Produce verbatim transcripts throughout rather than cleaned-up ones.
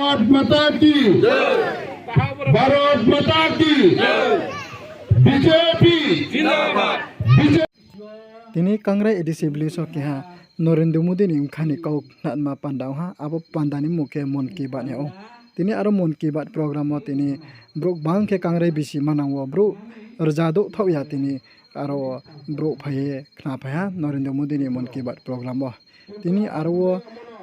ভারত মাতা কি, ভারত মাতা কি, BJP, BJP. Tini Kangrai A D C village wo keha Narendra Modi ni bkha ni kau khnama panda ong ha, abo panda ni mmung khe Mann Ki Baat hing ou. Tini aro Mann Ki Baat program wo tini brouh gbang khe Kangrai bisi manang wo brouh rza douh thaoh ya tini aro brouh phai ye khnaphai ha Narendra Modi ni Mann Ki Baat program wo. Tini aro wo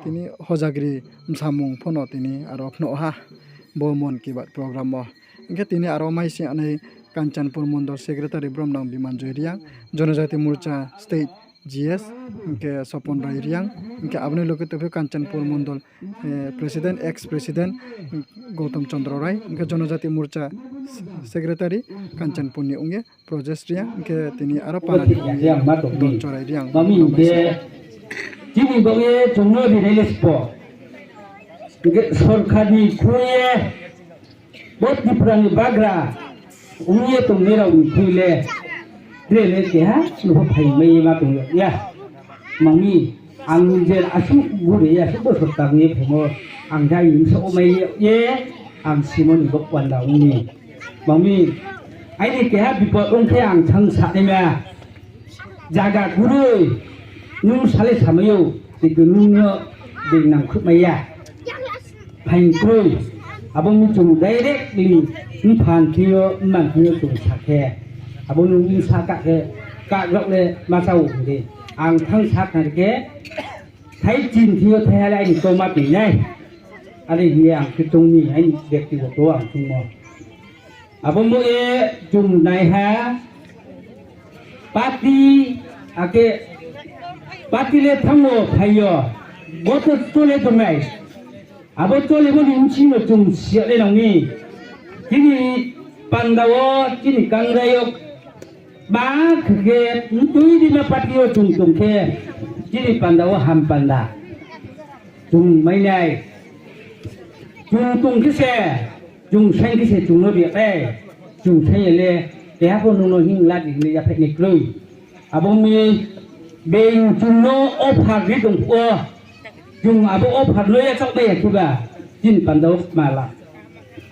tini Hojagri bsamung pho no tini aro phnuh ha bo Mann Ki Baat program wo. Hing khe tini aro maising anai Kanchanpur Mondol Secretary Bromnang Bimanjoy Reang, Jonojati Morcha State G S, hing khe Sopon Rai Reang, hing khe abo ni loge tongphi Kanchanpur Mondol President, ex President Gautam Chandra Rai, hing khe Jonojati Morcha Secretary Kanchanpur ni ong ye Projes Reang, hing khe tini aro para ni Dol Chorai Reang. Mami hing khe chini bo ye chung no rinai le spo. Hing khe sorkar ni khui ye bo Tripura ni bagra ong ye tongnai rao ni khui le, tre le keha no pho phaimai ye ma tong ya. Mami, ang je asuh gure ye asuh bosor tang ye phaimo, ang jai ni bsaoh mai ye, ang simo ni bo panda ong ni. Mami, aini keha bipod ong khe ang thang sa naima. Zaga gurui, nung sa le samai ou, kintu nung no dei nangkhruhmai ya. Phaing kroi, abo no chung directly mpha ni thing yo, mma ni thing yo chung sa khe, abo nung bsa kah khe, kahrao le ma chá ou hing di. Ang thang sa khnari khe, thai chin thing yo thaiha le aini kau ma tui nai. Are hing ye ang khe choung ni, aini bektigoto ang choungmo. Abo mo ye chung naiha, party, akhe party le thanngmo phai yo, bo to chole tongnai. Abo cholemo ni bsing no chung si ya le nang mi. Chini panda wo, chini Kangrai yo, ba khe khe, mtui rima party yo chung tong khe, chini panda wo ham panda chung mai nai. Chung tong khe se, chung saing khe se chung no ri ya le, chung saing ya le, keha pho nung no hing la di hing le yaphaih nai kroi. Abo mi being chung no offer ri tong phuh wo, chung abo offer no yachaoh bai ya kheba, chini panda wo kma la.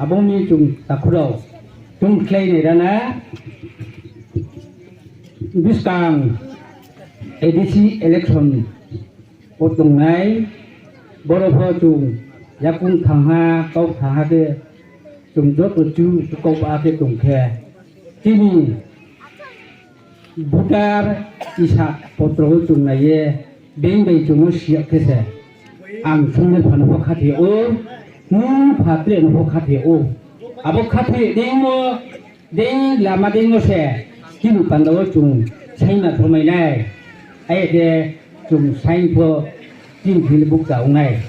Abo mi chung takhu rao, chung khlai nai rana, buskang A D C election wo tongnai, boro pho chung yakung thangha, kau thangha khe, chung joto chu kau ba khe tong khe, chini voter isa potro wo chung nai ye, being bai chung no si ya khe se, ang Sundar pha no pho khathoi ou, nung pha tre no pho khathoi ou. Abo khathoi deingmo, dei lama deingmo se, chini panda wo chung saingma thomai nai. Aye khe chung saing pho chini thing le bukcha ong nai.